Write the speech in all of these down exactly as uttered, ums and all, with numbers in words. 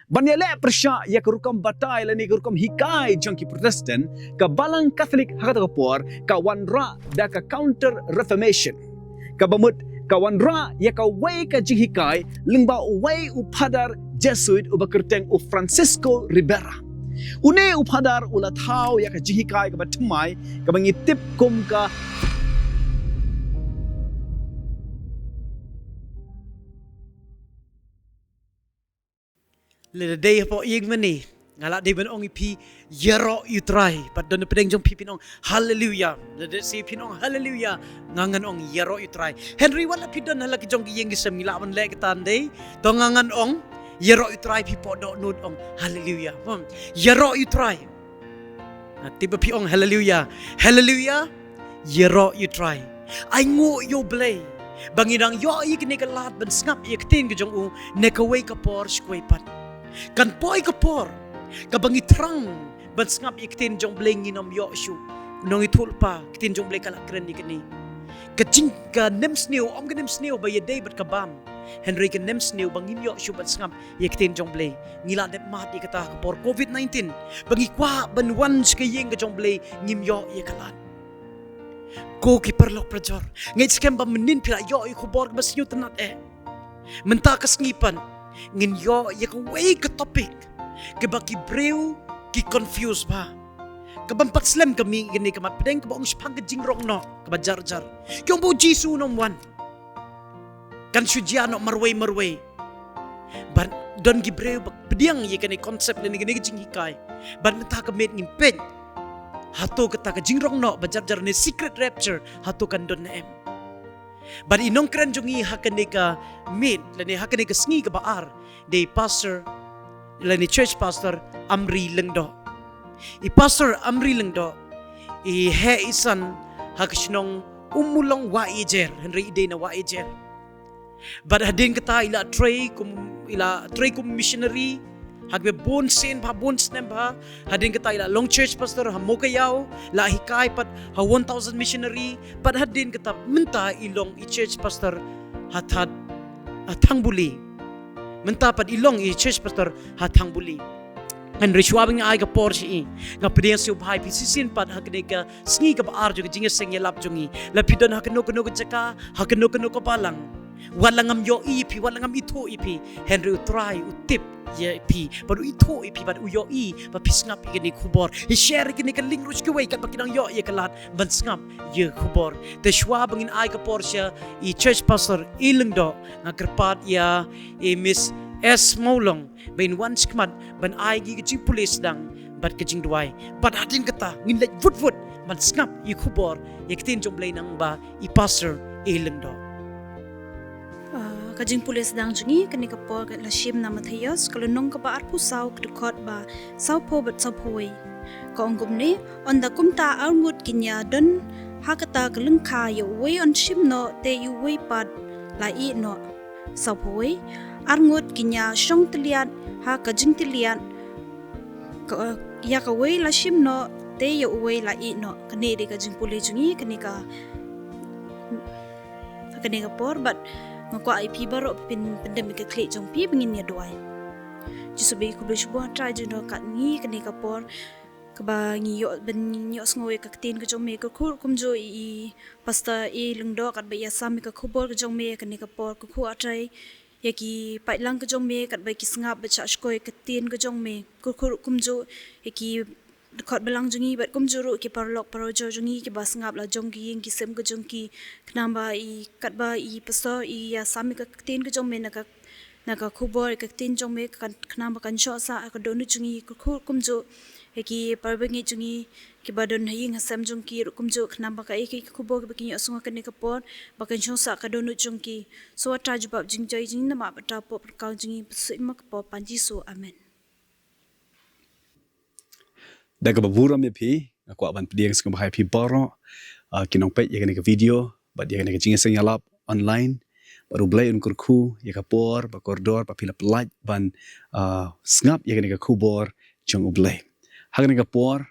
Ban ïaleh pyrshah ïa ka rukom batai lane ka rukom hikai jong ki Protestant, ka Balang Katholik ha kata ka por ka wanrah da ka Counter Reformation. Kaba mut ka wanrah ïa kawei ka jinghikai lyngba uwei u phadar Jesuit uba kyrteng u Francisco Ribera. Une u phadar u la thaw ïa ka jinghikai kaba thymmai kaba ngi tip kum ka Lada dei hapoh ïing mane, nga lah dei ban ong ïa phi, ïaroh ïa u Trai. Bad don na pdeng jong phi phin ong haleluya. Lada dei phin ong haleluya, nga ngan ong ïaroh ïa u Trai. Hynrei wat la phi don ha la ki jong ki ïing ki sem, ngi lah ban leh kata, ym dei? To nga ngan ong ïaroh ïa u Trai, phi poh dohnud ong haleluya. Hmm. Ïaroh ïa u Trai. Nga tip ba phi ong haleluya. Haleluya. Ïaroh ïa u Trai. Ai nguh ïa u Blei ba ngi dang ïoh ïa kane ka lad ban sngap ïa ka ktien ka jong u na kawei ka por sha kawei pat. Kan poi ka por kaba ngi thrang ban sngap ïa ka ktien jong u Blei ngin ym ïoh shuh. U nongïathuhlypa, ka ktien jong u Blei ka la kren ïa kane. Ka jing, ka nemsniew, ym ka nemsniew ba ïadei bad ka bam. Hynrei ka nemsniew ba ngim ïoh shuh ban sngap ïa ka ktien jong u Blei. Ngi la dep mad ïa kata ha ka por covid nineteen. Ba ngi kwah ban wan sha ka ïing ka jong u Blei, ngim ïoh ïa ka lad. Ko ki paralok parajor, ngeit skhem ba mynnin phi la ïoh ïa ka khubor kaba sngewtynnat eh. Mynta ka sngi pat ngin ïoh ïa kawei ka topic kaba ki briew ki confuse bha. Kaba ym pat slem ka mih kane ka mat pdeng, kaba ong shaphang ka jingrong noh kaba jar jar. Ki ong ba u Jisu un ym wan. Kan shu jia noh marwei marwei. Bad don ki briew ba pdiang ïa kane concept lane kane ka jinghikai. Bad mynta ka miet ngin peit hato kata ka jingrong noh ba jar jar ne secret rapture hato kan don ne em. Bad i nongkren jong ngi ha kane ka miet lane ha kane ka sngi kaba ar, dei i pastor lane church pastor Amri Lyngdoh. I pastor Amri Lyngdoh i heh i san ha ka shnong Ummulong Wahiajer, hynrei i dei na Wahiajer. Bad hadien kata i la trei kum, i la trei kum missionary ha kiba bun sien bha, bun snem bha. Hadien kata i la long church pastor ha Mowkaiaw, la hikai pat ha One Thousand Missionary. Bad hadien kata mynta i long i church pastor ha Thad, ha Thangbuli. Mynta pat i long i church pastor ha Thangbuli. Hynrei shuwa ba ngi ai ka por sha i, nga pdiang sngewbha ïa phi shisien pat ha kane ka sngi kaba ar jong ka jingïaseng ïalap jong ngi. La phi don ha kano kano ka jaka, ha kano kano ka balang, wat la ngam ïohi ïa phi, wat la ngam ithuh ïa phi, hynrei u Trai u tip ïa phi, bad u ithuh ïa phi, bad u ïohi ba phi sngap ïa kane ka khubor. Hi share ïa kane ka link ruh sha kiwei katba ki dang ïoh ïa ka lad ban sngap ïa ka khubor. Te shuwa ba ngin ai ka por sha i church pastor i Lyngdoh, nga kyrpad ïa i Miss S Mawlong ba in wan shakhmat ban ai ki ka jingpule sdang bad ka jingduwai. Bad hadien kata ngin leit vut vut ban sngap ïa ka khubor, ïa ka ktien jong u Blei nang ba i pastor i Lyngdoh. Ah, ka jingpule sdang jong ngi kane ka por ka la shim na Mathaios, ka lynnong kaba arphew saw, ka dkhot ba sawphew bad sawphew wei. Ka ong kumne: Ynda kumta arngut kin ïa don ha kata ka lyngkha, ïa uwei yn shim noh, te ïa uwei pat la ïeh noh. Sawphew wei: Arngut kin ïa shong tylliat ha ka jingtylliat, ka, ïa kawei la shim noh, te ïa uwei la ïeh noh. Kane dei ka jingpule jong ngi kane ka, kane ka por, bad nga kwah ïa phi baroh phin pyndem ïa ka khlieh jong phi ba ngin ïa duwai. Jisu, ba ïa khublei shibun ha Trai jong ngi, kat ngi kane ka por kaba ngi ïoh ban ïoh sngew ïa ka ktien ka jong me, kyrkhu kumjuh ïa i Pastor A Lyngdoh katba ïa sam ïa ka khubor ka jong me kane ka por, kyrkhu A Trai ïa ki paidlang ka jong me katba ki sngap bad shah shkor ïa ka ktien ka jong me, kyrkhu kumjuh ïa ki dkhot balang jong ngi bad kumjuh ruh ki paralok parajor jong ngi kiba sngap la jong ki ïing ki sem ka jong ki, khnang ba i katba i Pastor i ïa sam ïa ka ktien ka jong me na ka na ka khubor ïa ka ktien jong me, kan, khnang ba kan shoh sah ha ka dohnud jong ngi, kyrkhu kumjuh ïa ki parabangeit jong ngi kiba don ha ïing ha sem jong ki ruh kumjuh, khnang ba kaei kaei ka khubor kaba kin ïohsngew ha kane ka por ba kan shoh sah ha ka dohnud jong ki. Shuwa Trai jubab jingjoin jong ngi namar ba Trai pop ryngkat jong ngi, pynsuh ïa ma ka por pan Jisu. Amen. Da kaba burom ïa phi, nga kwah ban pdiang sngewbha ïa phi baroh, ah, ki nongpeit ïa kane ka video bad ïa kane ka jingïaseng ïalap online. Bad U Blei un kyrkhu ïa ka por bad kordor ba phi la pyllait ban, ah, sngap ïa kane ka khubor jong U Blei. Ha kane ka por,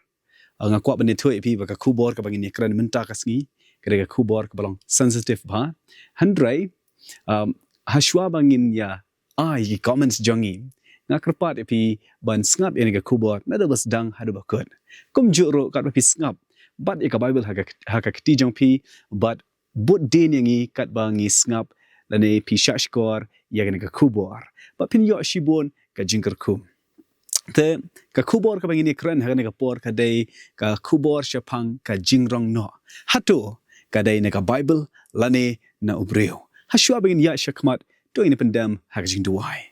ah, nga kwah ban ïathuh ïa phi ba ka khubor kaba ngin ïakren mynta ka sngi ka dei ka khubor kaba long sensitive bha. Hynrei, um, ha shuwa ba ngin ïa ai ki comments jong ngi, Nga kyrpad ïa phi ban sngap ïa kane ka khubor naduh ba sdang haduh ba kut. Kumjuh ruh katba phi sngap bad ïa ka Baibl ha ka, ha ka kti jong phi, bad bud dien ïa ngi katba ngi sngap lane phi shahshkor ïa kane ka khubor, ba phin ïoh shibun ka jingkyrkhu. Te ka khubor kaba ngin ïakren ha kane ka por ka dei ka khubor shaphang ka jingrong noh. Hato ka dei na ka Baibl lane na u briew? Hashwa ba ngin ïaid shakhmat, to ngin pyndem ha ka jingduwai.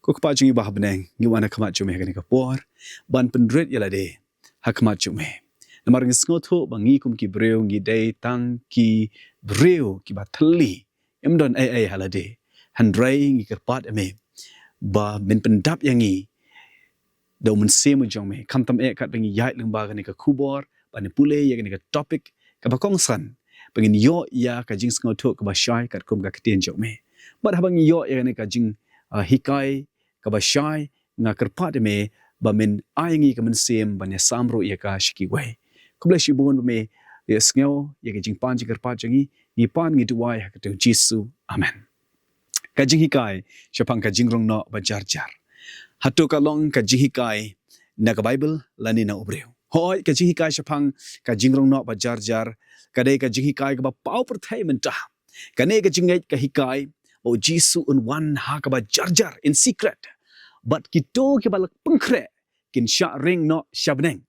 Ko Kpa jong ngi ba ha bneng, ngi wan ha khmat jong me ha kane ka por ban pynrit ïa lade ha khmat jong me. Namar ngi sngewthuh ba ngi kum ki briew ngi dei tang ki briew kiba thylli, ym don ei ei ha lade. Hynrei ngi kyrpad ïa me ba men pyndap ïa ngi da u Mynsiem jong me, khamtam eh katba ngi ïaid lyngba kane ka khubor, ba ngi pule ïa kane ka topic kaba kongsan, ba ngin ïoh ïa ka jingsngewthuh kaba shai katkum ka ktien jong me. Bad haba ngi ïoh ïa kane ka jing, ah, hikai kaba shai, nga kyrpad ïa me ba men ai ngi ka mynsiem ban ïasam ruh ïa ka sha kiwei. Khublei shibun ba me ïa sngew ïa ka jingpan jingkyrpad jong ngi, ngi pan ngi duwai ha ka kyrteng Jisu. Amen. Ka jinghikai shaphang ka jingrong noh ba jar jar. Hato ka long ka jinghikai na ka Baibl lane na u briew? Hooid, ka jinghikai shaphang ka jingrong noh ba jar jar ka dei ka jinghikai kaba paw pyrthei mynta. Kane ka jingngeit ka hikai ba u Jisu un wan ha kaba jar jar, in secret. Bad kito kiba la pynkhreh kin shah ring noh sha bneng.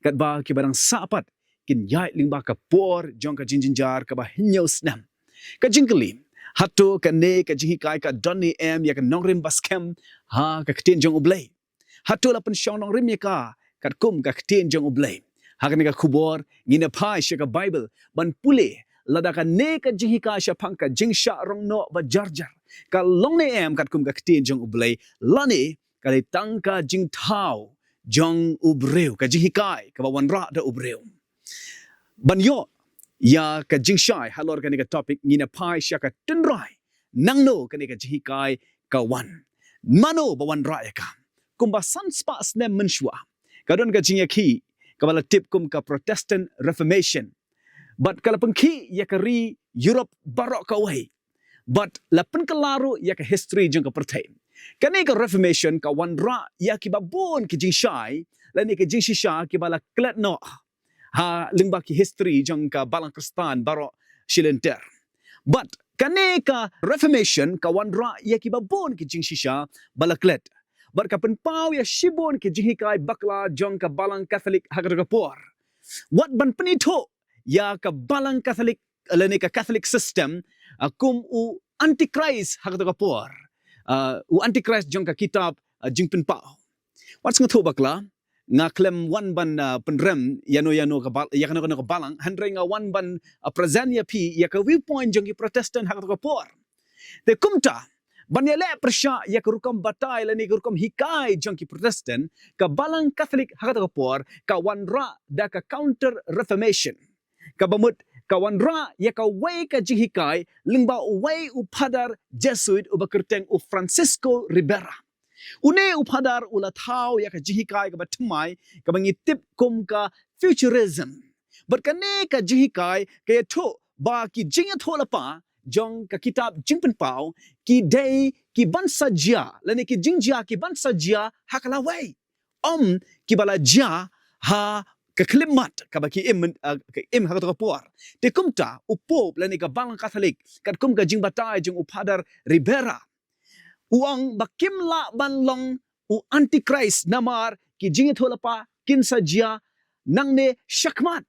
Katba kiba dang sah pat kin ïaid lyngba ka por jong ka jingjynjar kaba hynñiew snem. Ka jingkylli, hato kane ka jinghikai ka don ne em ïa ka nongrim ba skhem ha ka ktien jong U Blei? Hato la pynshong nongrim ïa ka katkum ka ktien jong U Blei? Ha kane ka khubor ngin ïa phai sha ka Baibl ban pule lada kane ka jinghikai shaphang ka jingshah rong noh ba jar jar ka long ne em katkum ka ktien jong U Blei, lane ka dei tang ka jingthaw jong u briew, ka jinghikai kaba wanrah da u briew. Ban ïoh ïa ka jingshai halor kane ka topic, ngin ïa phai sha ka tynrai nangno kane ka jinghikai ka wan. Mano ba wanrah ïa ka? Kumba san spah snem mynshuwa ka don ka jingïakhih kaba la tip kum ka Protestant Reformation. Bad ka la pynkhih ïa ka ri Europe baroh kawei. Bad la pynkylla ruh ïa ka history jong ka pyrthei. Kane ka Reformation ka wanrah ïa kiba bun ki jingshai lane ki jingshisha kiba la klet noh ha lyngba ki history jong ka balang Khristan baroh shilynter. Bad kane ka Reformation ka wanrah ïa kiba bun ki jingshisha ba la klet. Bad ka pynpaw ïa shibun ki jinghikai bakla jong ka balang Katholik ha kato ka por. Wat ban pynithuh ïa ka balang Katholik lane ka Catholic system, ah, kum u Antichrist ha kato ka por. Ah, u Antichrist jong ka kitab, ah, Jingpynpaw. Wat sngewthuh bakla, nga khlem wan ban, ah, pynrem ïano ïano ka bal-, ïa kano kano ka balang, hynrei nga wan ban, ah, present ïa phi ïa ka viewpoint jong ki Protestant ha kato ka por. Te kumta, ban ïaleh pyrshah ïa ka rukom batai lane ka rukom hikai jong ki Protestant, ka balang Katholik ha kato ka por ka wanrah da ka Counter Reformation. Kaba mut ka wanrah ïa kawei ka jinghikai lyngba uwei u phadar Jesuit uba kyrteng u Francisco Ribera. Une u phadar u la thaw ïa ka jinghikai kaba thymmai kaba ngi tip kum ka Futurism. Bad kane ka jinghikai ka ïathuh ba ki jingïathuhlypa jong ka kitab Jingpynpaw ki dei ki ban sa jia lane ki jingjia ki ban sa jia ha ka lawei, ym kiba la jia ha ka khyllipmat kaba ki im, ah, ki im ha kato ka por. Te kumta u Pope lane ka balang Katholik katkum ka jingbatai jong u phadar Ribera, u ong ba kim lah ban long u Antichrist namar ki jingïathuhlypa kin sa jia nangne shakhmat.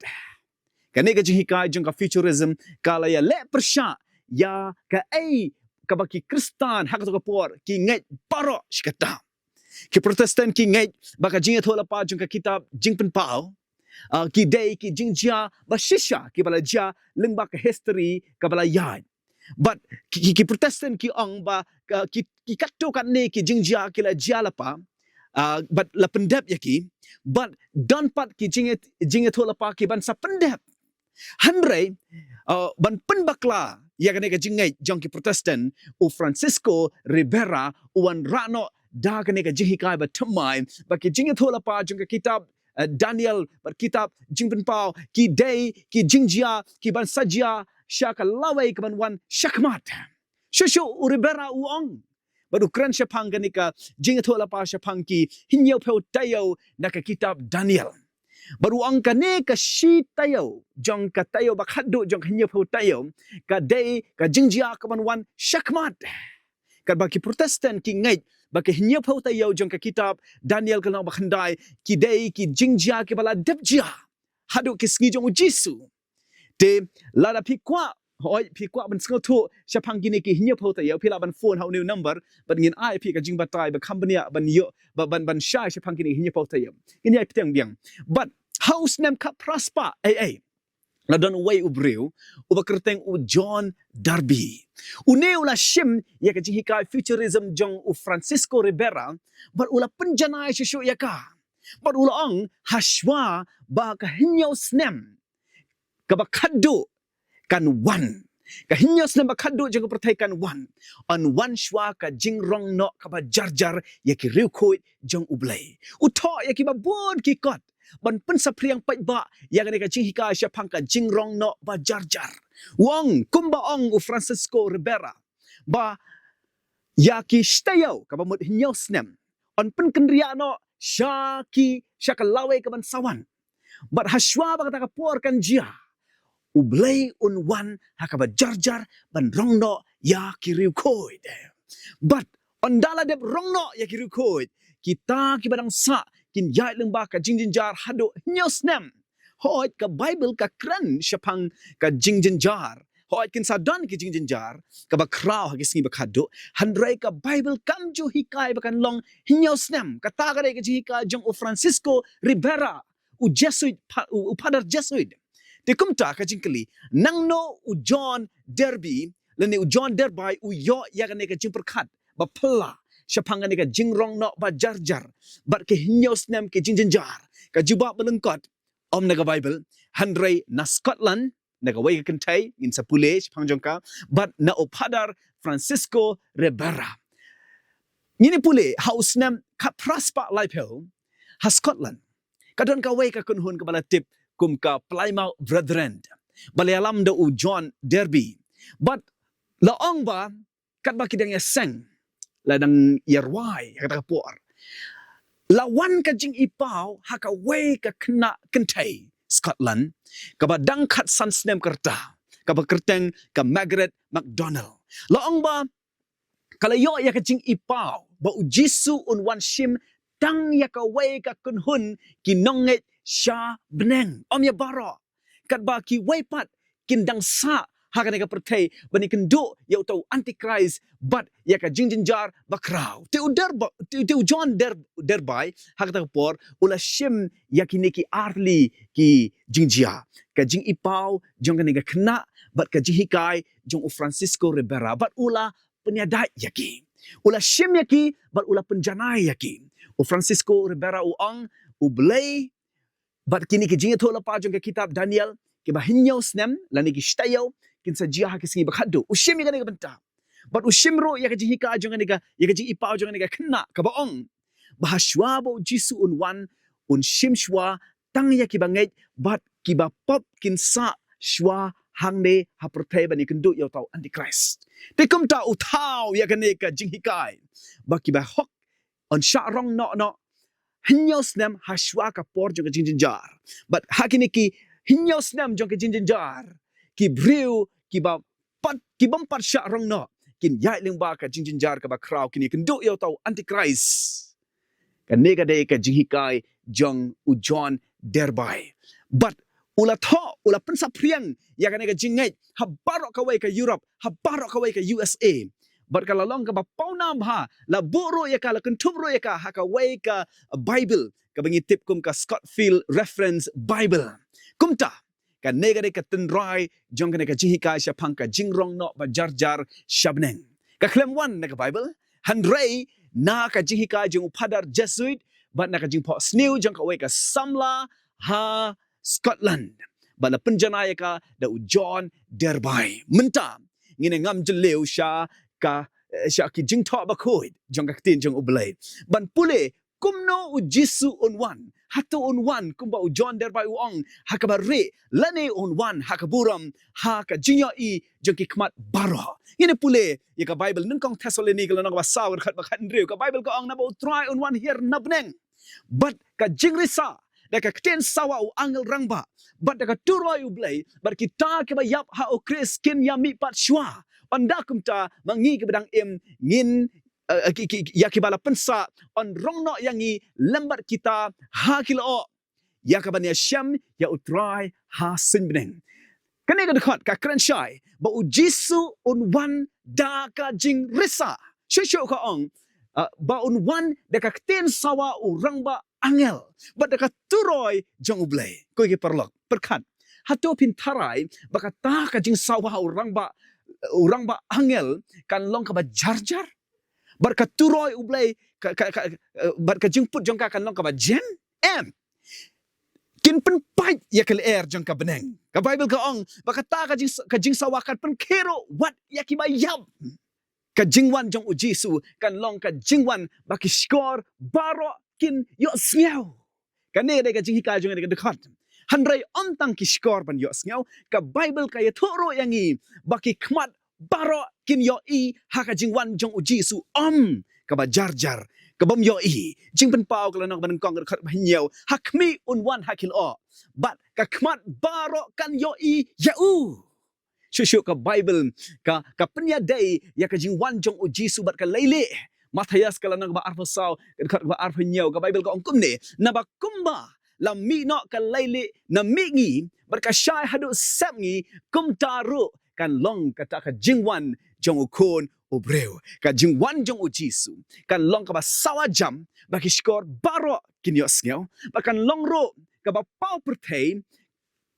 Kane ka jinghikai jong ka Futurism ka la ïaleh pyrshah ïa kaei kaba ki Khristan ha kato ka por ki ngeit baroh shi katta. Ki Protestant ki ngeit ba ka jingïathuhlypa jong ka kitab Jingpynpaw, ah, ki dei ki jingjia ba shisha kiba la jia lyngba ka history kaba la ïaid. Bad ki, ki, ki Protestant ki ong ba, ah, ki, ki katto katne ki jingjia ki la jia lypa, ah, bad la pyndep ïa ki, bad don pat ki jingïa, jingïathuhlypa ki ban sa pyndep. Hynrei, ah, ban pynbakla ïa kane ka jingngeit jong ki Protestant, u Francisco Ribera u wanrah noh da kane ka jinghikai ba thymmai ba ki jingïathuhlypa jong ka kitab, eh, Daniel bad kitab Jingpynpaw ki dei ki jingjia ki ban sa jia sha ka lawei ka ban wan shakhmat. Shuh shuh u Ribera u ong Bad u kren shaphang kane ka jingïathuhlypa shaphang ki hynñiewphew taïew na ka kitab Daniel. Bad u ong kane ka shi taïew jong ka taïew ba khatduh jong ka hynñiewphew taïew ka dei ka jingjia kaban wan shakhmat. Katba ki Protestant ki ngeit ba ki hynñiewphew taïew jong ka kitab Daniel ka lynnong ba khyndai ki dei ki jingjia kiba la dep jia haduh ki sngi jong u Jisu. Te lada phi kwah, hooid, phi kwah ban sngewthuh shaphang kine ki hynñiewphew taïew, phi lah ban phone ha une u number bad ngin ai phi ka jingbatai ba kham bniah ban ïoh, ba ban, ban shai shaphang kine ki hynñiewphew taïew. Ngin ïai pdiang biang. Bad ha u snem khatphra spah, ei, ei, la don uwei u briew uba kyrteng u John Darby. Une u la shim ïa ka jinghikai futurism jong u Francisco Ribera bad u la pynjanai shuh shuh ïa ka. Bad u la ong, ha shuwa ba ka hynñiew snem kaba khatduh kan wan, ka hynñiew snem ba khatduh jong ka pyrthei kan wan, yn wan shuwa ka jingrong noh kaba jar jar ïa ki riewkhuid jong U Blei. U thoh ïa kiba bun ki kot ban pynsaphriang paidbah ïa kane ka jinghikai shaphang ka jingrong noh ba jar jar. U ong, kumba ong u Francisco Ribera, ba ïa ki shi taïew, kaba mut hynñiew snem, yn pynkynriah noh sha ki, sha ka lawei kaban sa wan. Bad ha shuwa ba kata ka por kan jia, U Blei un wan ha kaba jar jar ban rong noh ïa ki riewkhuid. Bad ynda la dep rong noh ïa ki riewkhuid, kita kiba dang sah kin ïaid lyngba ka jingjynjar haduh hynñiew snem. Hooid, ka Baibl ka kren shaphang ka jingjynjar. Hooid, kin sa don ki jingjynjar kaba khraw ha ki sngi ba khatduh. Hynrei ka Baibl kam ju hikai ba kan long hynñiew snem. Kata ka dei ka jinghikai jong u Francisco Ribera, u Jesuit, pa-, u, u Father Jesuit. Te kumta ka jingkylli, nangno u John Derby lane u John Derby u ïoh ïa kane ka jingpyrkhat ba phylla shaphang kane ka jingrong noh ba jar jar bad ki hynñiew snem ki jingjynjar? Ka jubab ba lyngkot, ym na ka Baibl, hynrei na Scotland, na kawei ka kynthei, ngin sa pule shaphang jong ka, bad na u Father Francisco Ribera. Ngin ïa pule, ha u snem khatphra spah laiphew, ha Scotland, ka don kawei ka kynhun kaba la tip kum ka Plymouth Brethren, ba la ïalam da u John Derby. Bad la ong ba katba ki dang ïaseng, la dang ïarwai ha kata ka por, la wan ka jingipaw ha kawei ka khynnah kynthei Scotland, kaba dang khatsan snem ka rta, kaba kyrteng ka Margaret MacDonald. La ong ba ka la ïoh ïa ka jingipaw ba U Jisu un wan shim tang ïa kawei ka kynhun ki nongngeit sha bneng. Ym ïa baroh. Katba kiwei pat kin dang sah ha kane ka pyrthei ban ïakynduh ïa uta u Antichrist bad ïa ka jingjynjar ba khraw. Te u Derby, te, te u John Der-, Derby, ha kata ka por, u la shim ïa kine ki artylli ki jingjia. Ka jingipaw jong kane ka khynnah bad ka jinghikai jong u Francisco Ribera. Bad u la pynïadei ïa ki. U la shim ïa ki, bad u la pynjanai ïa ki. U Francisco Ribera u ong, U Blei, bad kine ki jingïathuhlypa jong ka kitab Daniel, kiba hynñiew snem, lane ki shi taïew, kin sa jia ha ki sngi ba khatduh. U shim ïa kane ka bynta. Bad u shim ruh ïa ka jinghikai jong kane ka, ïa ka jingipaw jong kane ka khynnah, kaba ong ba ha shuwa ba U Jisu un wan, un shim shuwa tang ïa kiba ngeit, bad kiba pop kin sah shuwa hangne ha pyrthei ban ïakynduh ïa uta u Antichrist. Te kumta u thaw ïa kane ka jinghikai ba kiba hok yn shah rong noh noh hynñiew snem ha shuwa ka por jong ka jingjynjar. Bad ha kine ki hynñiew snem jong ka jingjynjar, ki briew kiba pat, kibym pat shah rong noh, kin ïaid lyngba ka jingjynjar kaba khraw, kin ïakynduh ïa uta u Antichrist. Kane ka dei ka jinghikai jong u John Derby. Bad u la thoh, u la pynsaphriang ïa kane ka jingngeit ha baroh kawei ka Europe, ha baroh kawei ka U S A. Bad ka la long kaba pawnam bha, la buh ruh ïa ka, la kynthup ruh ïa ka ha kawei ka Baibl, kaba ngi tip kum ka Scofield Reference Bible. Kumta, kane ka dei ka tynrai jong kane ka jinghikai shaphang ka jingrong noh ba jar jar sha bneng. Ka khlem wan na ka Baibl, hynrei na ka jinghikai jong u Father Jesuit, bad na ka jingphohsniew jong kawei ka samla ha Scotland. Bad la pynjanai ïa ka da u John Derby. Mynta, ngin ïa ngam jylliew sha ka, eh, sha ki jingthoh bakhuid jong ka ktien jong U Blei. Ban pule kumno u Jisu un wan. Hato un wan kumba u John Derbai u ong ha kaba rieh, lane un wan ha ka burom, ha ka jingïohi jong ki khmat baroh. Ngin ïa pule ïa ka Baibl, nyngkong Thessaloni ka lynnong kaba saw, ka dkhot ba khathynriew, ka Baibl ka ong, naba u Trai un wan hiar na bneng bad ka jingrisa, da ka ktien sawa u angel rangbah, bad da ka turoi U Blei, bad kita kiba ïap ha u Khrist kin ïamihpat shuwa. Ynda kumta, ma ngi kiba dang im, ngin, eh, ki, ki, ïa kiba la pynsah, yn rong noh ïa ngi lem bad kita ha ki lyoh, ïa kaban ïashem ïa u Trai ha suiñ bneng. Kane ka dkhot ka kren shai ba u Jisu un wan da ka jingrisa. Shuh shuh ka ong, ah, ba un wan da ka ktien sawa u rangbah angel, bad da ka turoi jong U Blei. Ko ki paralok, pyrkhat. Hato phin tharai ba kata ka jingsawa u rangbah, u rangbah angel kan long kaba jar jar? Bad ka turoi U Blei, ka, ka, ka, eh, bad ka jingput jong ka kan long kaba jem? Em. Kin pynpait ïa ka lyer jong ka bneng. Ka Baibl ka ong ba kata ka jing, ka jingsawa kan pynkhih ruh wat ïa kiba ïap. Ka jingwan jong u Jisu kan long ka jingwan ba ki shkor baroh kin ïohsngew. Kane dei ka jinghikai jong kane ka dkhot. Hynrei ym tang ki shkor ban ïohsngew, ka Baibl ka ïathuh ruh ïa ngi ba ki khmat baroh kin ïohi ha ka jingwan jong u Jisu, ym kaba jar jar, kabym ïohi. Jingpynpaw ka lynnong ba nyngkong, ka dkhot ba hynñiew, ha khmih un wan ha ki lyoh, bad ka khmat baroh kan ïohi ïa u. Shuh shuh ka Baibl ka, ka pynïadei ïa ka jingwan jong u Jisu bad ka leilieh. Mathaios ka lynnong kaba arphew saw, ka dkhot kaba arphew hynñiew, ka Baibl ka ong kumne, naba kumba la mih noh ka leilieh na mihngi bad ka shai haduh sepngi, kumta ruh kan long kata ka jingwan jong u Khun u briew. Ka jingwan jong u Jisu kan long kaba sawa jam, ba ki shkor baroh kin ïohsngew, ba kan long ruh kaba paw pyrthei,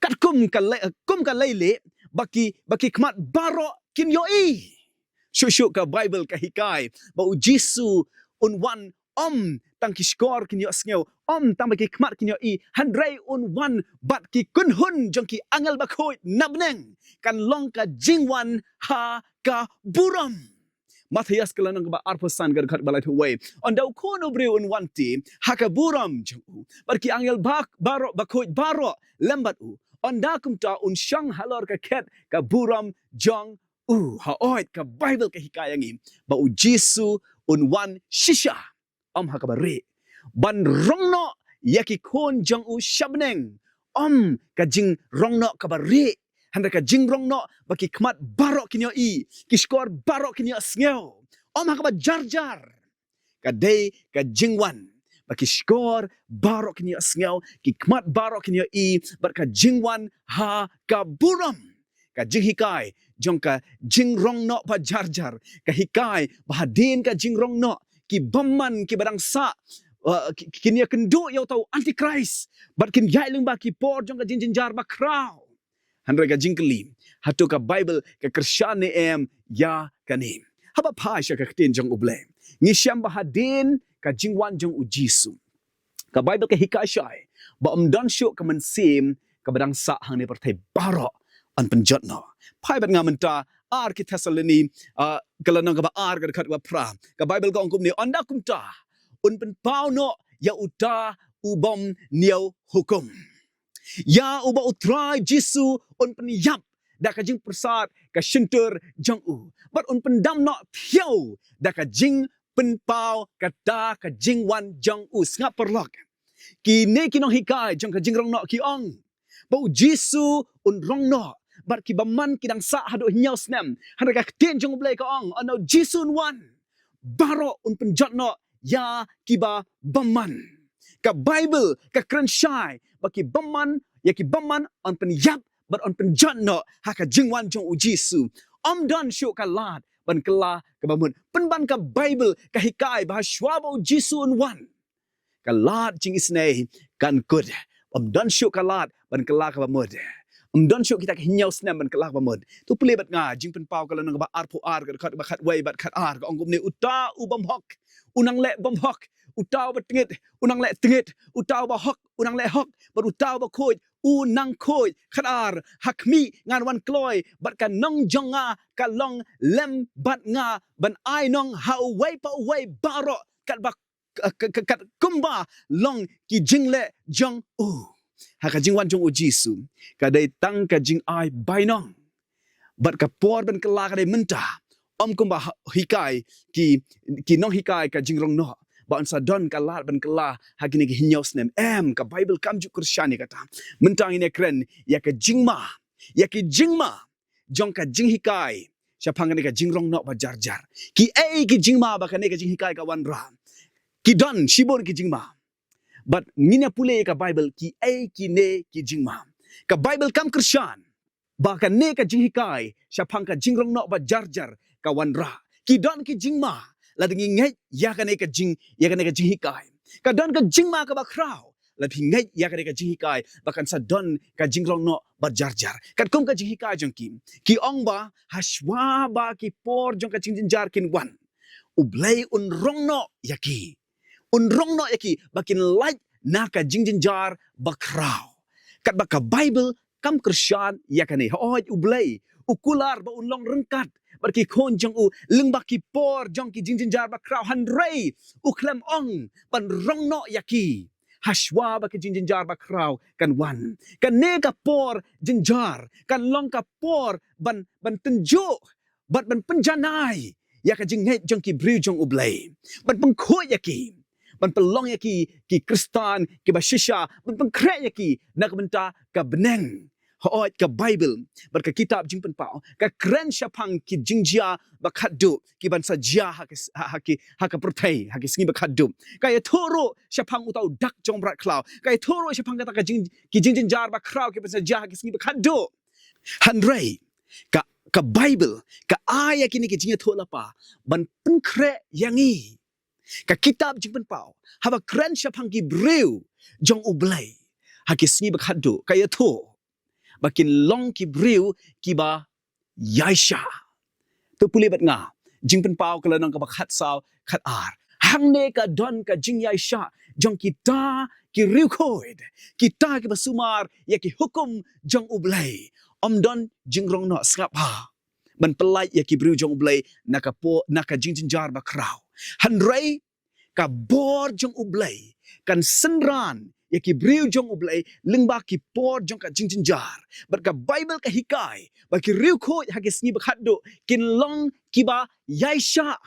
katkum ka lei, kum ka leilieh, ba ki, ba ki khmat baroh kin ïohi. Shuh shuh ka Baibl ka hikai ba u Jisu un wan, ym tang ki shkor kin ïohsngew, ym tang ba ki khmat kin ïohi, hynrei un wan bad ki kynhun jong ki angel bakhuid na bneng. Kan long ka jingwan ha ka burom. Mathaios ka lynnong kaba arphew san, ka dkhot ba laiphew wei. Ynda u Khun u briew un wan te ha ka burom jong u, bad ki angel bak, baroh, bakhuid baroh lem bad u, ynda kumta un shong halor ka khet ka burom jong u. Hooid, ka Baibl ka hikai ïa ngi ba u Jisu un wan shisha, ym ha kaba rieh, ban rong noh ïa ki khun jong u sha bneng. Ym ka jingrong noh kaba rieh, hynrei ka jingrong noh ba ki khmat baroh kin ïohi, ki shkor baroh kin ïohsngew. Ym ha kaba jar jar. Ka dei ka jingwan ba ki shkor baroh kin ïohsngew, ki khmat baroh kin ïohi, bad ka jingwan ha ka burom. Ka jinghikai jong ka jingrong noh ba jar jar ka hikai ba hadien ka jingrong noh, ki bymman kiba dang sah, uh, ki, kin ïakynduh ïa uta u Antichrist, bad kin ïaid lyngba ki por jong ka jingjynjar bakhraw. Hynrei ka jingkylli, hato ka Baibl ka kyrshan ne em ïa kane? Haba phai sha ka ktien jong U Blei, ngi shem ba hadien ka jingwan jong u Jisu, ka Baibl ka hikai shai ba ym don shuh ka mynsiem kaba dang sah hangne pyrthei baroh yn pynjot noh. Phai bad nga mynta, ar ki Thessaloni, ah, ka lynnong kaba ar, ka dkhot kaba phra. Ka Baibl ka ong kumne, ynda kumta un pynpaw noh ïa uta u bym ñiew hukum, ïa uba u Trai Jisu un pynïap da ka jingpyrsad ka shyntur jong u, bad un pyndam noh thiaw da ka jingpynpaw kata ka jingwan jong u. Sngap paralok. Kine ki nonghikai jong ka jingrong noh ki ong ba u Jisu un rong noh bad ki bymman ki dang sah haduh hynñiew snem. Hynrei ka ktien jong U Blei ka ong, ynda u Jisu un wan, baroh un pynjot noh ïa kiba bymman. Ka Baibl ka kren shai ba ki bymman, ïa ki bymman yn pynïap bad yn pynjot noh ha ka jingwan jong u Jisu. Ym don shuh ka lad ban kylla kaba mut. Pynban ka Baibl ka hikai ba hashwa ba u Jisu un wan, ka lad jingisynei kan kut. Ym don shuh ka lad ban kylla kaba mut. Ym don shuh kita ki hynñiew snem ban kylla kaba mut. To pule bad nga Jingpynpaw ka lynnong kaba arphew ar, ka dkhot ba khatwei bad khatar, ka ong kumne, uta u bym hok u nang leh bym hok, uta uba tngit u nang leh tngit, uta uba hok u nang leh hok, bad uta uba khuid u nang khuid. Khatar, ha khmih ngan wan kloi bad ka nong jong nga ka long lem bad nga ban ai nong ha uwei pa uwei baroh, katba eh, ka, ka, kat kumba long ki jingleh jong u. Ha ka jingwan jong u Jisu, ka dei tang ka jingai bainong. Bad ka por ban kylla ka dei mynta. Ym kumba ha-, hikai ki, ki nonghikai ka jingrong noh ba yn sa don ka lad ban kylla ha kine ki hynñiew snem. Em, ka Baibl kam ju kyrshan ïa kata. Mynta ngin ïa kren ïa ka jingma, ïa ki jingma jong ka jinghikai shaphang kane ka jingrong noh ba jar jar. Ki ei ki jingma ba kane ka jinghikai ka wanrah? Ki don shibun ki jingma. Bad ngin ïa pule ïa ka Baibl, ki ei kine ki jingma. Ka Baibl kam kyrshan ba kane ka jinghikai shaphang ka jingrong noh ba jar jar ka wanrah. Ki don ki jingma lada ngi ngeit ïa kane ka jing, ïa kane ka jinghikai. Ka don ka jingma kaba khraw lada phi ngeit ïa kane ka jinghikai ba kan sa don ka jingrong noh ba jar jar. Katkum ka jinghikai jong ki, ki ong ba hashwa ba ki por jong ka jingjynjar kin wan, U Blei un rong noh ïa ki. Un rong noh ïa ki ba kin lait na ka jingjynjar ba khraw. Katba ka Baibl kam kyrshan ïa kane. Hooid, U Blei u kular ba un long ryngkat bad ki khun jong u lyngba ki por jong ki jingjynjar ba khraw, hynrei u khlem ong ban rong noh ïa ki hashwa ba ki jingjynjar ba khraw kan wan. Kane ka por jynjar kan long ka por ban, ban tynjuh bad ban pynjanai ïa ka jingngeit jong ki briew jong U Blei, ban pynkhuid ïa ki, ban pynlong ïa ki ki Khristan kiba shisha, ban pynkhreh ïa ki na ka bynta ka bneng. Hooid, ka Baibl bad ka kitab Jingpynpaw ka kren shaphang ki jingjia ba khatduh ki ban sa jia ha ki, ha, ha ki, ha ka pyrthei ha ki sngi ba khatduh. Ka ïathuh ruh shaphang uta u dak jong u mrad khlaw. Ka ïathuh ruh shaphang kata ka jing, ki jingjynjar ba khraw ki ban sa jia ha ki sngi ba khatduh. Hynrei ka, ka Baibl ka ai ïa kine ki jingïathuhlypa ban pynkhreh ïa ngi. Ka kitab Jingpynpaw haba kren shaphang ki briew jong U Blei ha ki sngi ba khatduh, ka ïathuh ba kin long ki briew kiba ïaishah. To pule bad nga Jingpynpaw ka lynnong kaba khatsaw, khatar. Hangne ka don ka jingïaishah jong kita ki riewkhuid, kita kiba sumar ïa ki hukum jong U Blei. Ym don jingrong noh, sngap ha, ban pyllait ïa ki briew jong U Blei na ka por, na ka jingjynjar ba khraw. Hynrei ka bor jong U Blei kan synran ïa ki briew jong U Blei lyngba ki por jong ka jingjynjar. Bad ka Baibl ka hikai ba ki riewkhuid ha ki sngi ba khatduh kin long kiba ïaishah.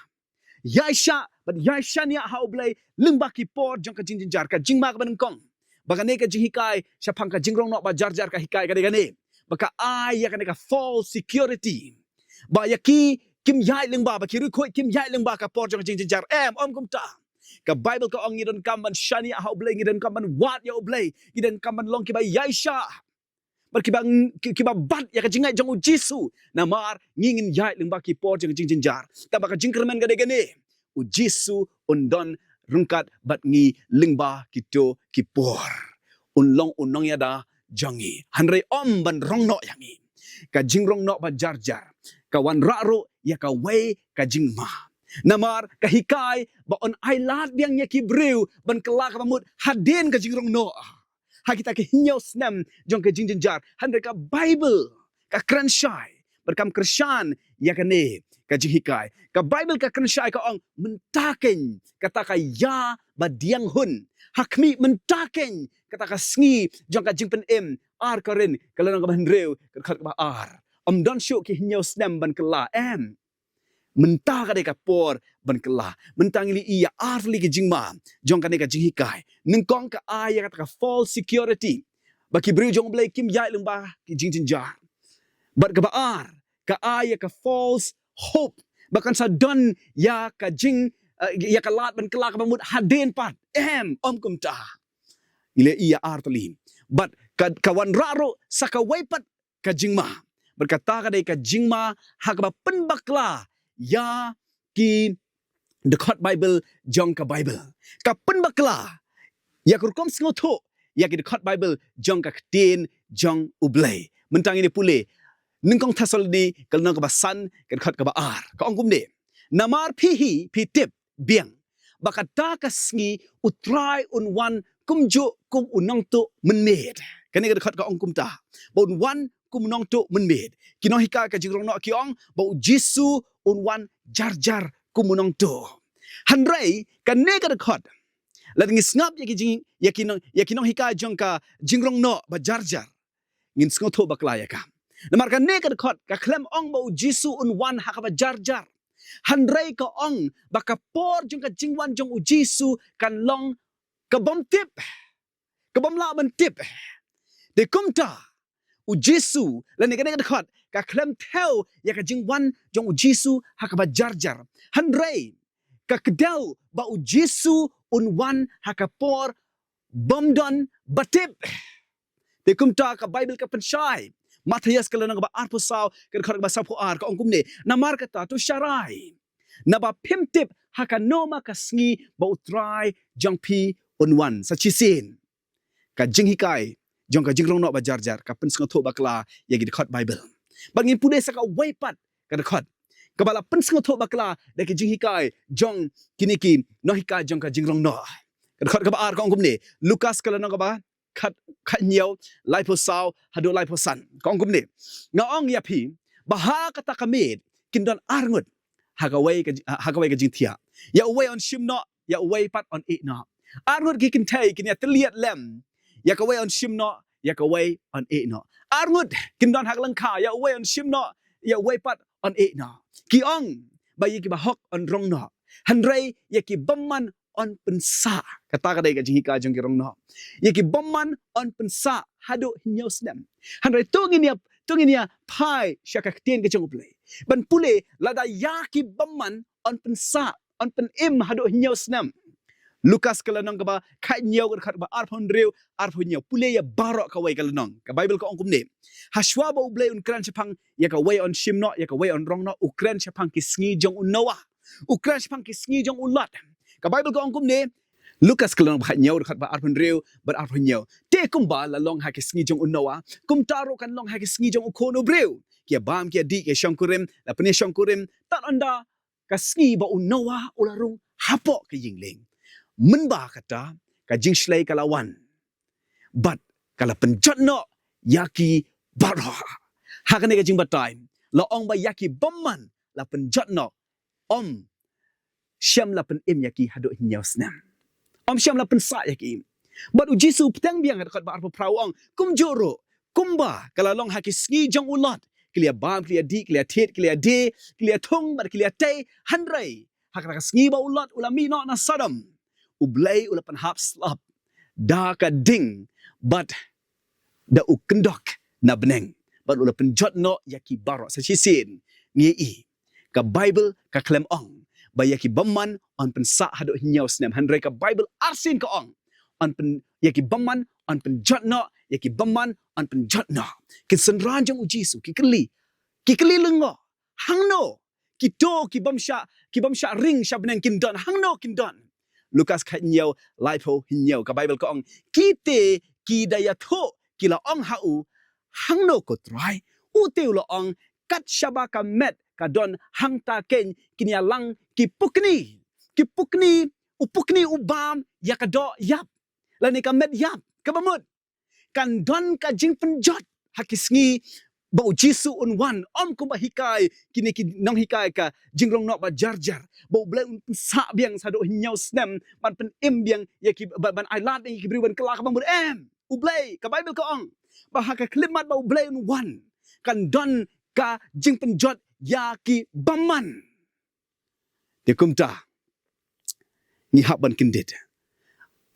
Ïaishah bad ïaishaniah ha U Blei lyngba ki por jong ka jingjynjar. Ka jingma kaba nyngkong ba kane ka jinghikai shaphang ka jingrong noh ba jar jar ka hikai ka dei kane, ba ka ai ïa kane ka false security, ba ïa ki kim ïaid lyngba, ba ki riewkhuid kim ïaid lyngba ka por jong ka jingjynjar. Em, ym kumta. Ka Baibl ka ong ngi donkam ban shaniah ha U Blei, ngi donkam ban wad ïa U Blei, ngi donkam ban long kiba ïaishah bad kiba, ki, kiba bat ïa ka jingngeit jong U Jisu. Namar ngi ngin ïaid lyngba ki por jong ka jingjynjar. Kaba ka jingkyrmen ka dei kane, U Jisu un don ryngkat bad ngi lyngba kito ki por. Un long u nongïada jong ngi, hynrei ym ban rong noh ïa ngi. Ka jingrong noh ba jar jar ka wanrah ruh ïa kawei ka jingma. Namar ka hikai ba un ailad biang ïa ki briew ban kylla kaba mut hadien ka jingrong noh ha kita ki hynñiew snem jong ka jingjynjar. Hynrei ka Baibl ka kren shai bad kam kyrshan ïa kane ka jinghikai. Ka Baibl ka kren shai, ka ong mynta keiñ kata ka ïa ba diang hun, ha khmih mynta keiñ kata ka sngi jong ka jingpynim. Ar Korinth ka lynnong kaba hynriew, ka dkhot kaba ar. Ym don shuh ki hynñiew snem ban kylla, em. Mynta ka dei ka por ban kylla. Mynta ngi la ïohi ïa ar tylli ki jingma jong kane ka jinghikai. Nyngkong, ka ai ïa kata ka false security ba ki briew jong U Blei kim ïaid lyngba ki jingjynjar. Bad kaba ar, ka ai ïa ka false hope ba kan sa don ïa ka jing, eh, ïa ka lad ban kylla kaba mut hadien pat. Em, ym kumta. Ngi la ïohi ïa ar tylli. Bad ka, ka wanrah ruh sa kawei pat ka jingma. Bad kata ka dei ka jingma ha kaba pynbakla ïa ki dkhot Baibl jong ka Baibl. Ka pynbakla ïa ka rukom sngewthuh ïa ki dkhot Baibl jong ka ktien jong U Blei. Mynta ngin ïa pule Nyngkong Thessaloni ka lynnong kaba san, ka dkhot kaba ar. Ka ong kumne: Namar phi hi phi tip biang ba kata ka sngi U Trai un wan kumjuh kum u nongtuh mynmiet. Kane ka dkhot ka ong kumta, ba un wan kum u nongtuh mynmiet. Ki nonghikai ka jingrong noh ki ong ba U Jisu un wan jar jar kum u nongtuh. Hynrei kane ka dkhot Lada ngi sngap ïa ki jing, ïa ki nong, ïa ki nonghikai jong ka jingrong noh ba jar jar, ngin sngewthuh bakla ïa ka. Namar kane ka dkhot ka khlem ong ba U Jisu un wan ha kaba jar jar. Hynrei ka ong ba ka por jong ka jingwan jong U Jisu kan long ka bym tip, ka bym lah ban tip. Te kumta U Jisu, lane kane ka dkhot ka khlem thew ïa ka jingwan jong U Jisu ha kaba jar jar. Hynrei ka kdew ba U Jisu un wan ha ka por bym don ba tip. Te kumta ka Baibl ka pynshai, Mathaios ka lynnong kaba arphew saw, ka dkhot kaba saphew ar, ka ong kumne: Namar kata to sharai, naba phim tip ha kano ma ka sngi ba U Trai jong phi un wan. Sa shisien, ka jinghikai jong ka jingrong noh ba jar jar ka pynsngewthuh bakla ïa ki dkhot Baibl. Bad ngin pule sa kawei pat ka dkhot kaba la pynsngewthuh bakla da ki jinghikai jong kine ki nonghikai jong ka jingrong noh. Ka dkhot kaba ar ka ong kumne, Lukas ka lynnong kaba khat, khathynñiew, laiphew saw haduh laiphew san. Ka ong kumne: Nga ong ïa phi ba ha kata ka miet kin don arngut ha kawei ka, ha kawei ka jingthiah. Ïa uwei yn shim noh, ïa uwei pat yn ïeh noh. Arngut ki kynthei kin ïatylliat lem, ïa kawei yn shim noh, ïa kawei yn ïeh noh. Arngut kin don ha ka lyngkha, ïa uwei yn shim noh, ïa uwei pat yn ïeh noh. Ki ong ba ïa ki bahok yn rong noh, hynrei ïa ki bymman yn pynsah. Kata ka dei ka jinghikai jong ki rong noh. Ïa ki bymman yn pynsah haduh hynñiew snem. Hynrei to ngin ïa, to ngin ïa phai sha ka ktien ka jong U Blei ban pule lada ïa ki bymman yn pynsah, yn pynim haduh hynñiew snem. Lukas ka lynnong kaba khathynñiew, ka dkhot ba arphew hynriew, arphew hynñiew. Pule ïa baroh kawei ka lynnong. Ka Baibl ka ong kumne: Hashwa ba U Blei un kren shaphang ïa kawei yn shim noh, ïa kawei yn rong noh, u kren shaphang ki sngi jong u Noah. U kren shaphang ki sngi jong u Lot. Ka Baibl ka ong kumne, Lukas ka lynnong ba khathynñiew, dkhot ba arphew hynriew bad arphew hynñiew: Te kumba la long ha ki sngi jong u Noah, kumta ruh kan long ha ki sngi jong U Khun u briew. Ki ïa bam, ki ïa dih, ki ïa shongkurim, la pynïashongkurim, tad ynda ka sngi ba u Noah u la rung hapoh ka ïing lieng. Mynba kata ka jingshlei ka la wan bad ka la pynjot noh ïa ki baroh. Ha kane ka jingbatai la ong ba ïa ki bymman la pynjot noh, ym shym la pynim ïa ki haduh hynñiew snem. Ym shym la pynsah ïa ki. Bad U Jisu u bteng biang ha dkhot ba arphew phra, u ong: Kumjuh ruh kumba ka la long ha ki sngi jong u Lot, ki la ïa bam, ki la ïa dih, ki la ïa thied, ki la ïa die, ki la ïa thung bad ki la ïa tei. Hynrei ha kata ka sngi ba u Lot u la mih noh na Sodom, U Blei u la pynhap slap da ka ding bad da u kyndok na bneng, bad u la pynjot noh ïa ki baroh. Sa shisien ngi ïohi ka Baibl ka khlem ong ba ïa ki bymman yn pynsah haduh hynñiew snem, hynrei ka Baibl arsien ka ong yn pyn, ïa ki bymman yn pynjot noh, ïa ki bymman yn pynjot noh. Ki synran jong U Jisu ki kylli, ki kylli lyngngoh: Hangno kito ki bym shah, ki bym shah ring sha bneng kin don? Hangno kin don? Lukas khathynñiew, laiphew hynñiew, ka Baibl ka ong: Ki te ki da ïathuh ki la ong ha u: Hangno ko Trai? U te u la ong: Kat shaba ka met ka don hangta keiñ kin ïalang ki pukni, ki pukni, u pukni u bam ïa ka doh ïap lane ka met ïap. Kaba mut kan don ka jingpynjot ha ki sngi ba U Jisu un wan, ym kumba hikai kine ki nonghikai ka jingrong noh ba jar jar, ba U Blei un pynsah biang sa haduh hynñiew snem ban pynim biang ïa ki, ban, ban ailad ïa ki briew ban kylla kaba mut. Em, U Blei, ka Baibl ka ong ba ha ka khyllipmat ba U Blei un wan kan don ka jingpynjot ïa ki bymman. Te kumta ngi hap ban kyndit,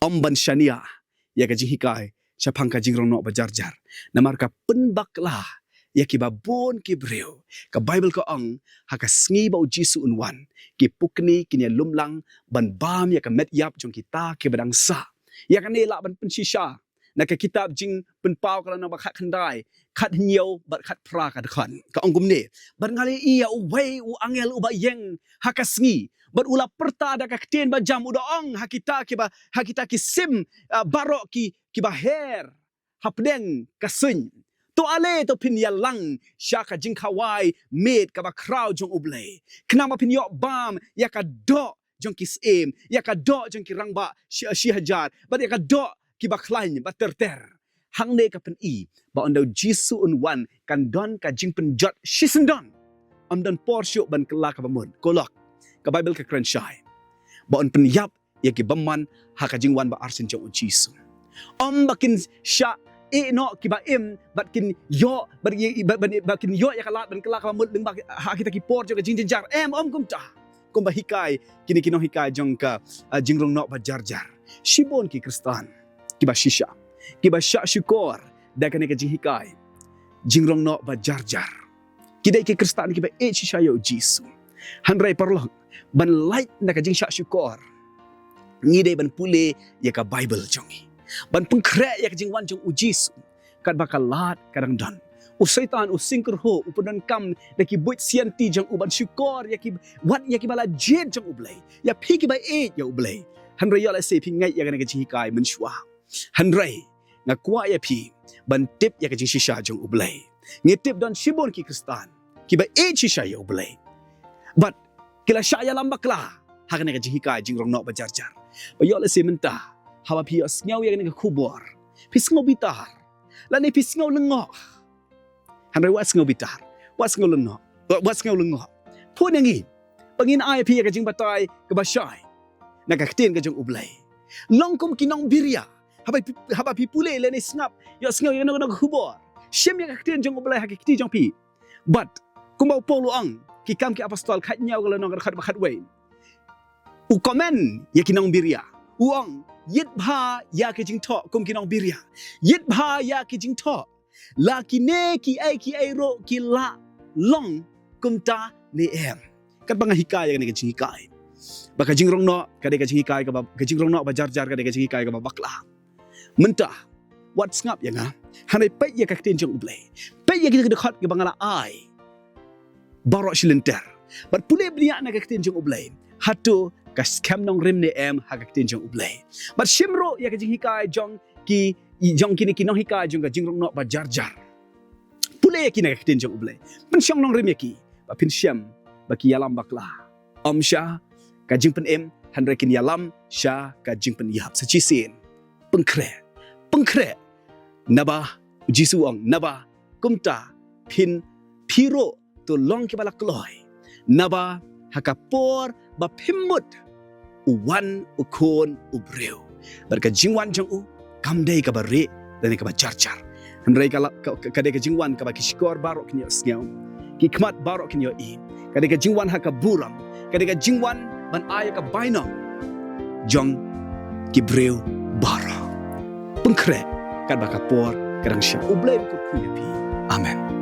ym ban shaniah ïa ka jinghikai shaphang ka jingrong noh ba jar jar, namar ka pynbakla ïa kiba bun ki briew. Ka Baibl ka ong ha ka sngi ba U Jisu un wan, ki pukni kin ïalum lang ban bam ïa ka met ïap jong kita kiba dang sah. Ïa kane lah ban pynshisha na ka kitab Jingpynpaw ka lynnong ba khatkhyndai, khathynñiew bad khatphra, ka dkhot ka ong kumne: Bad nga la ïohi ïa uwei u angel uba ïeng ha ka sngi, bad u la pyrta da ka ktien ba jam, u da ong ha kita kiba, ha kita ki sim, ah, baroh ki, kiba her hapdeng ka suiñ: To ale, to phin ïalang sha ka jingkhawai miet kaba khraw jong U Blei, khnang ba phin ïoh bam ïa ka doh jong ki syiem, ïa ka doh jong ki rangbah shi, shi hajar, bad ïa ka doh kiba khlaiñ ba ter ter. Hangne ka pyni ba ynda U Jisu un wan kan don ka jingpynjot shisyndon. Ym don por shuh ban kylla kaba mut. Ko lok, ka Baibl ka kren shai ba un pynïap ïa ki bymman ha ka jingwan ba arsien jong u Jisu. Ym ba kin shah ïeh noh kiba im, bad kin ïoh, bad ïa, bad, bad, bad kin ïoh ïa ka lad ban kylla kaba mut lyngba ha kita ki por jong ka jingjynjar. Em, ym kumta. Kumba hikai kine ki nonghikai jong ka, ah, jingrong noh ba jar jar. Shibun ki Khristan kiba shisha, kiba shah shukor da kane ka jinghikai jingrong noh ba jar jar. Ki dei ki Khristan kiba ïeit shisha ïa u Jisu. Hynrei paralok, ban lait na ka jingshah shukor, ngi dei ban pule ïa ka Baibl jong ngi, ban pynkhreh ïa ka jingwan jong u Jisu katba ka lad ka dang don. U Soitan u sngewkyrhuh, u pyndonkam da ki buit sianti jong u ban shukor ïa ki, wat ïa kiba la jied jong U Blei, ïa phi kiba ïeit ïa U Blei. Hynrei ïoh lehse phi ngeit ïa kane ka jinghikai mynshuwa. Hynrei nga kwah ïa phi ban tip ïa ka jingshisha jong U Blei. Ngi tip don shibun ki Khristan kiba ïeit shisha ïa U Blei, bad ki la shah ïalam bakla ha kane ka jinghikai jingrong noh ba jar jar. Ba ïoh lehse mynta, haba phi ïohsngew ïa kane ka khubor, phi sngew bitar, lane phi sngew lyngngoh. Hynrei wat sngew bitar, wat sngew lyngngoh, wat, wat sngew lyngngoh. Phone ïa ngi, ba ngin ai ïa phi ïa ka jingbatai kaba shai na ka ktien ka jong U Blei. Long kum ki nongbiria, haba phi, haba phi pule lane sngap, ïohsngew ïa kano kano ka khubor, shim ïa ka ktien jong U Blei ha ki kti jong phi. Bad kumba u Paul u ong, Ki Kam ki Apostol khathynñiew, ka lynnong ka dkhot ba khatwei, u comment ïa ki nongbiria, u ong, ïit bha ïa ki jingthoh kum ki nongbiria, ïit bha ïa ki jingthoh, la kine kiei kiei ruh ki la long kumta ne em. Katba nga hikai ïa kane ka jinghikai, ba ka jingrong noh ka dei ka jinghikai kaba, ka jingrong noh ba jar jar ka dei ka jinghikai kaba bakla. Mynta, wat sngap ïa nga, hynrei peit ïa ka ktien jong U Blei. Peit ïa kita ki dkhot kiba nga la ai baroh shi lynter, bad pule bniah na ka ktien jong U Blei. Hato ka skhem nongrim ne em ha ka ktien jong U Blei? Bad shim ruh ïa ka jinghikai jong ki, jong kine ki nonghikai jong ka jingrong noh ba jar jar. Pule ïa ki na ka ktien jong U Blei. Pynshong nongrim ïa ki, ba phin shem ba ki ïalam bakla, ym sha ka jingpynim, hynrei kin ïalam sha ka jingpynïap. Sa shisien, pynkhreh, pynkhreh, naba u Jisu u ong, naba kumta phin, phi ruh to long kiba la kloi, naba ha ka por ba phim mut, u wan U Khun u briew. Bad ka jingwan jong u kam dei kaba rieh lane kaba jar jar, hynrei ka la, ka, ka, ka dei ka jingwan kaba ki shkor baroh kin ïohsngew, ki khmat baroh kin ïohi. Ka dei ka jingwan ha ka burom, ka dei ka jingwan ban ai ïa ka bainong jong ki briew baroh. Pynkhreh, katba ka por ka dang shai. U Blei un kyrkhu ïa phi. Amen.